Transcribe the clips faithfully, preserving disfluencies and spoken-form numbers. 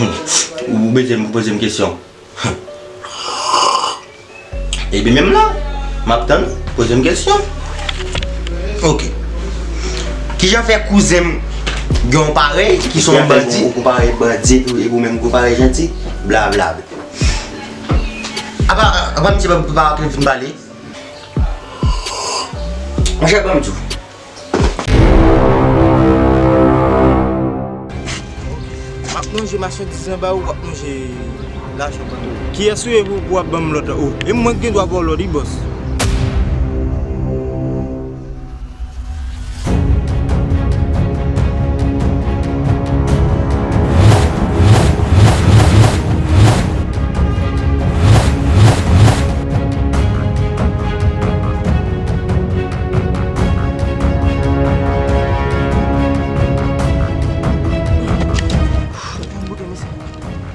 Ou bezwen poze m kesyon. Epi menm la, m ap tann, poze m kesyon. Ok. Kijan fè kouzen m gen yon parèy ki se yon bandi? Ou konpare bandi epi ou menm konpare janti? Blablabla. Apa, apa misye pa, pa, pa fin pale? Monchè, ban m di w. M ap manje machandiz lan ba ou, w ap manje lajan ban mwen. Kiyès ou ye pou, pou w ap ban m lòd la? O, e mwen ki gen dwa ba w lòd, wi, bòs.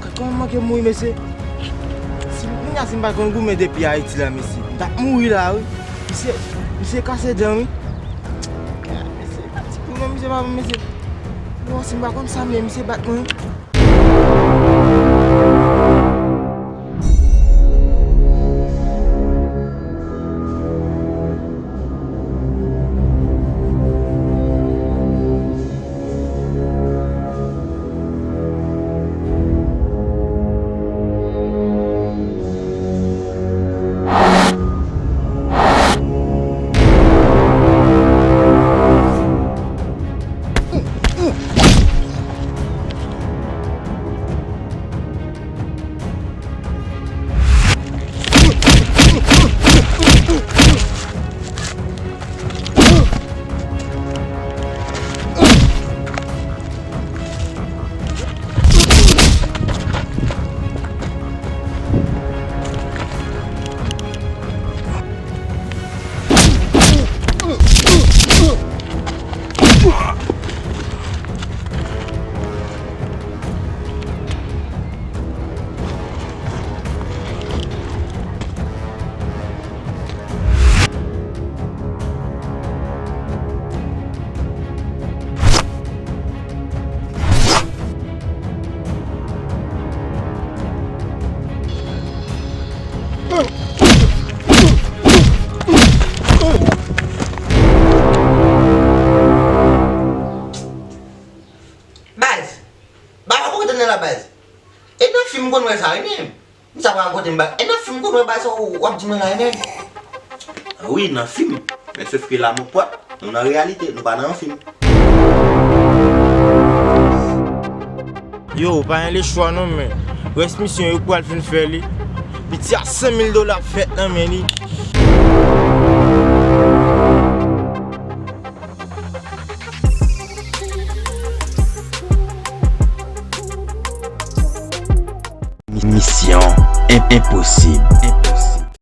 Gad kòman m manke mouri, mesye. Si, kounye a, si m pa t konn goumen depi Ayiti la, mesye, m t ap mouri la, wi. Misye, misye kase dan, wi. Mesye, ti pou mwen, misye pa bon, mesye. Bon, si m pa konn sa m ye, misye bat mwen. Baz! Baz, ou kontan nan la baz? E nan fim m konn wè sa, wi, menm. M sa pral kote m ba. E nan fim m konn wè bagay sa w, w ap di mwen la, e nèg? Wi, nan fim. Men sòf ke la, mon pòt, nou nan reyalite, nou pa nan yon fim. Yo, pa gen lechwa non, men rès misyon yo pral fin fè li. Piti a san mil dola ap fèt nan men li. Misyon en-, enposib.